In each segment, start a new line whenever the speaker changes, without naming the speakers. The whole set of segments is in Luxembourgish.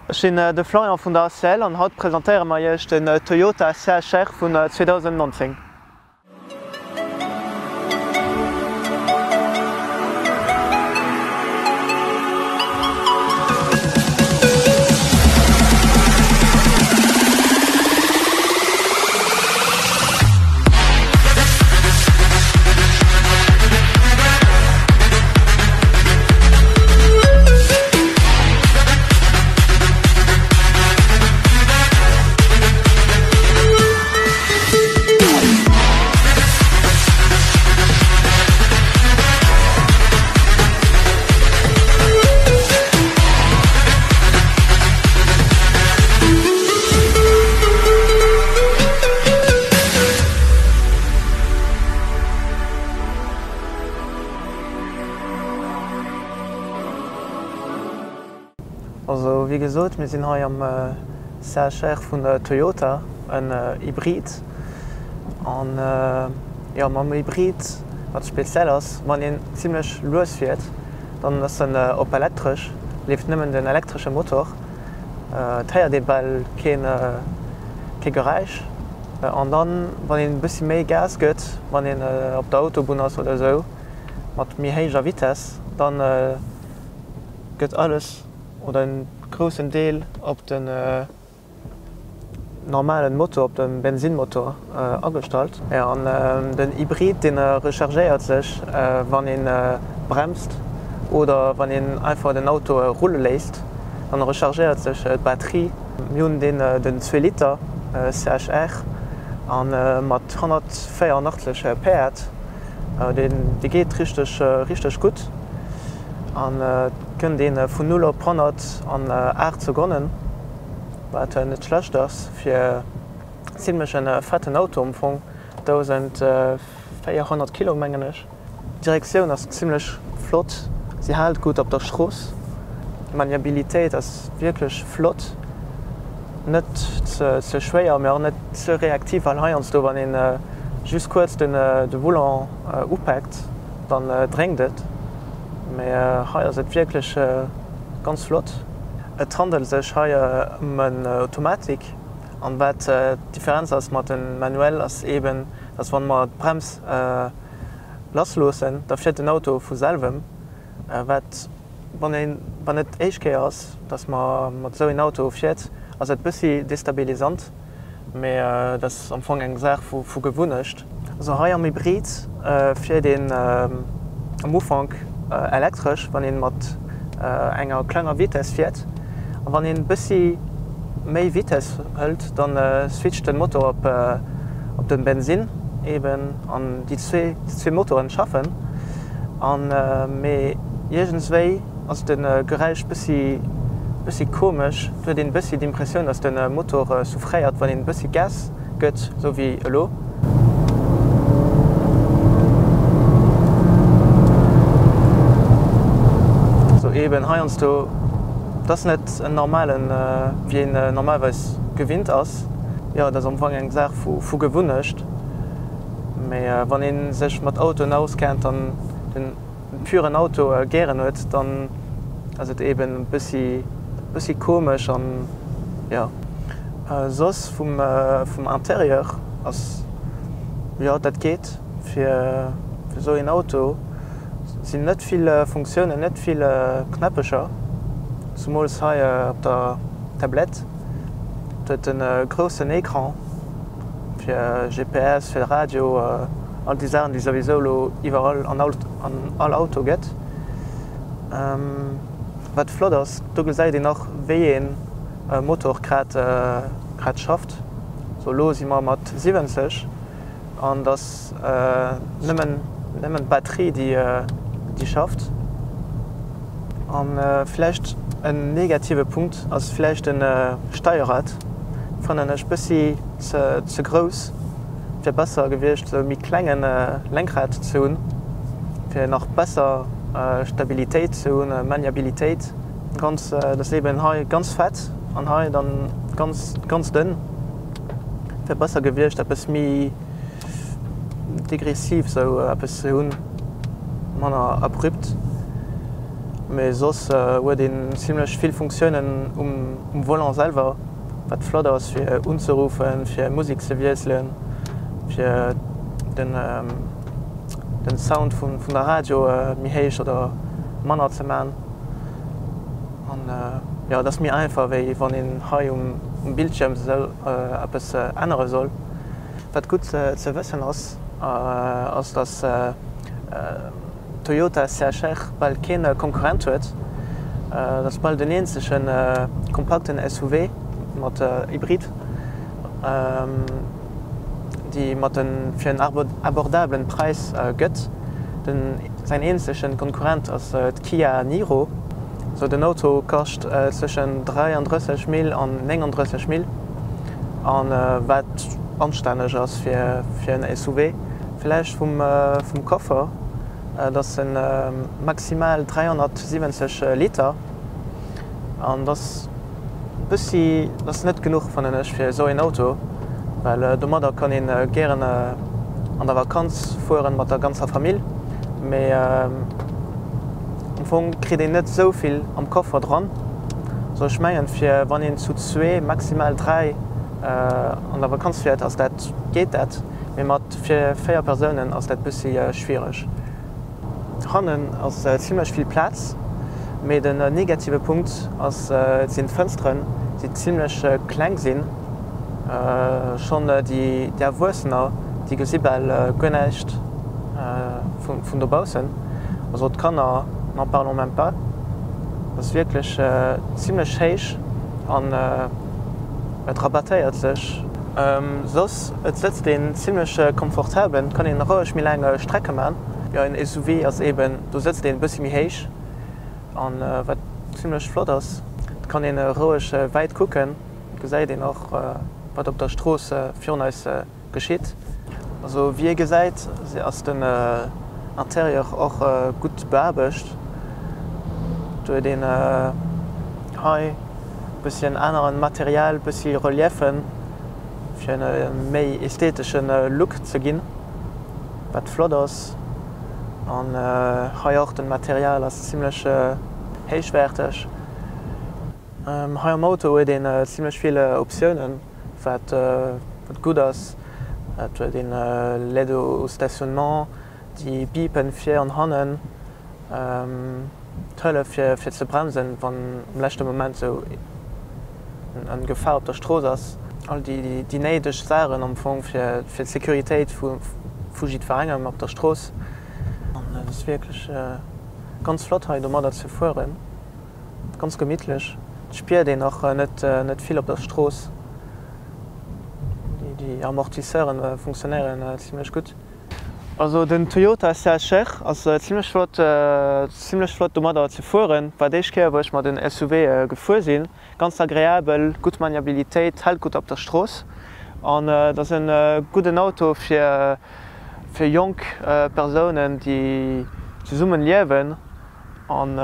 Ech sinn de Florian vun der ACL an haut presentéiere mer iech den Toyota CHR vun 2019. Also wéi gesot, mir sinn hei am CHR vun Toyota, en Hybrid. An jo, mam Hybrid, wat speziell ass, wann een zimlech lues fiert, dann ass en op elektresch, leeft nëmmen den elektresche Motor. Et héiert ee bal keen kee Geräisch. An dann, wann een e bëssi méi Gas gëtt, wann een op der Autobunn ass oder esou, mat méi héijer Vitess, dann gëtt alles oder en groussen Deel op den normalen Motor, op de Bensinmotor agestallt. An den Hybrid deen rechargéiert sech wann een bremst oder wann een einfach den Auto rulle léisst, dann rechargéiert sech d'Batterie. Mir hunn deen den zwee Liter CHR an mat 184 Päerd, deen dee geet richteg richteg gutt an et kënnt een vun 0 op 100 an 8 Sekonnen. Wat net schlecht ass fir zimlech en fetten Auto am Fong, 1.400 Kilo mengen ech. D'Direktioun ass zimlech flott, se haalt gutt op der Strooss. D'Maniabilitéit ass wierklech flott, net ze schwéier, mee och net ze reaktiv, well heiansdo wann een just kuerz de Volant upaakt, dann drénkt et. Mee hei ass et wierklech ganz flott. Et handelt sech hei ëm en Automatik an wat d'Differenz ass mat dem Manuell ass eben, dass wann mer d'Brems lass loossen, da fiert den Auto vu selwem, wat wann een wann et d'éischt Kéier ass, dass mer mat esou een Auto fiert, ass et bëssi destabilisant. Mee dat ass am Fong eng Saach vu Gewunnecht. Also hei am Hybrid fiert een am Ufank elektresch, wann een mat enger klenger Vitess fiert. A wann een bëssi méi Vitess hëlt, dann switcht den Motor op den Bensin eben an déi zwee Motoren schaffen. An mee iergendswéi ass de Geräisch bëssi bëssi komesch, et huet een bëssi d'Impressioun dass de Motor souffréiert wann een bëssi Gas gëtt, sou wéi elo. Sou eben heiansdo, et ass net en normalen wéi een normalerweis gewinnt ass, jo et ass am Fong eng Saach vu Gewunnecht, mee wann een sech mat Autoen auskennt an den puren Auto gären huet, dann ass et eben e bëssi bëssi komesch an jo. Soss vum vum Intérieur ass jo dat geet fir fir esou een Auto sinn net vill Funktiounen, net vill Knäppecher, zumools hei op der Tablett. Et huet en groussen Ecran fir GPS, fir Radio, all déi Saachen déi souwisou elo iwwerall an all Auto gëtt. Wat flott ass, do gesäit een och wéi een Motor grad grad schafft. Sou elo si mer mat 70 an et ass nëmmen nëmmen d'Batterie déi déi schafft. An vläicht en negative Punkt ass vläicht den Steierrad fannen ech bëssi ze ze grouss. Wier besser gewiescht sou méi klengen Lenkrad ze hunn fir nach besser Stabilitéit ze hunn, Maniabilitéit. Ganz dat ass eben hei ganz fett an hei dann ganz ganz dënn. Wier besser gewiescht eppes méi degressiv sou eppes ze hunn, manner abrupt. Mee soss huet een zimlech vill Funktiounen um Volant selwer, wat flott ass fir unzeruffen, fir Musek ze wiesselen, fir den Sound vun der Radio méi héich oder manner ze man. An jo, et ass méi einfach wéi wann een hei um Bildschierm sou eppes ännere soll. Wat gutt ze wëssen ass, ass dass Toyota CHR bal keen Konkurrent huet. Dat ass bal den eenzege kompakten SUV mat Hybrid, déi mat en fir en abordabelen Präis gëtt. Den säin eenzege Konkurrent ass d'Kia Niro. Sou den Auto kascht zwëschen 33 Mille an 39 Mille, an wat anstänneg ass fir en SUV. Villäicht vum Koffer, et ass en maximal 370 Liter an dat ass bëssi, dat ass net genuch fannen ech fir esou een Auto, well domadder kann een gären an der Vakanz fueren mat der ganzer Famill, mee am Fong kritt een net esou vill am Koffer dran. Also ech mengen fir wann een zu zwee, maximal 3 an der Vakanz fiert ass dat, geet dat. Mee mat fir 4 Persounen ass dat bëssi schwiereg. Hannen ass zimlech vill Plaz, mee den negative Punkt ass et sinn d'Fënsteren, déi zimlech kleng sinn. Schonn déi Erwuessener, déi gesi bal guer näischt vun dobaussen. Also d'Kanner, n'en parlons même pas. Et ass wierklech zimlech héich an et rabattéiert sech. Soss, et sëtzt een zimlech komfortabel, et kann een roueg méi laang Strecke man. Jo, en SUV ass eben, do sëtzt een e bëssi méi héich an wat zimlech flott ass, et kann een roueg wäit kucken, et gesäit een och wat op der Strooss virun eis geschitt. Also wéi ee gesäit ass den Interieur och gutt beaarbecht. Do huet een hei bësschen aneren Material, bëssi Reliefen fir en méi ästheteschen Look ze ginn, wat flott ass. An hei och den Material ass zimlech héichwäerteg. Hei am Auto huet een zimlech vill Optiounen, wat gutt ass. Et huet een L'aide au stationnement, déi bipen vir an hannen, d'Hëllef fir ze bremsen, wann am leschte Moment sou eng Gefahr op der Strooss ass. All déi néideg Saachen am Fong fir d'Sécuritéit vu jiddwerengem op der Strooss. An et ass wierklech ganz flott hei domadder ze fueren. Ganz gemittlech, et spiert een och net vill op der Strooss. Déi Amortisseuren funktionéieren zimlech gutt. Also den Toyota CHR ass zimlech flott, zimlech flott domadder ze fueren. War d'éischt Kéier wou ech mat en SUV gefuer sinn. Ganz agreabel, gutt Maniabilitéit, hält gutt op der Strooss an et ass en gudden Auto fir fir jonk Persounen déi zesummen liewen. An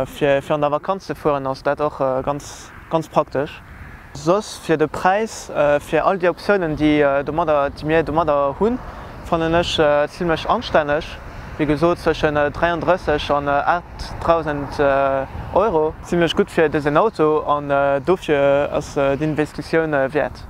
fir an der Vakanz ze fueren ass dat och ganz ganz praktesch. Soss fir de Präis, fir all déi Optiounen déi domadder, déi mir domadder hunn, fannen ech zimlech anstänneg. Wéi gesot zwëschen 33 an 8.000 Euro. Zimlech gutt fir dësen Auto an dofir ass d'Investitioun wäert.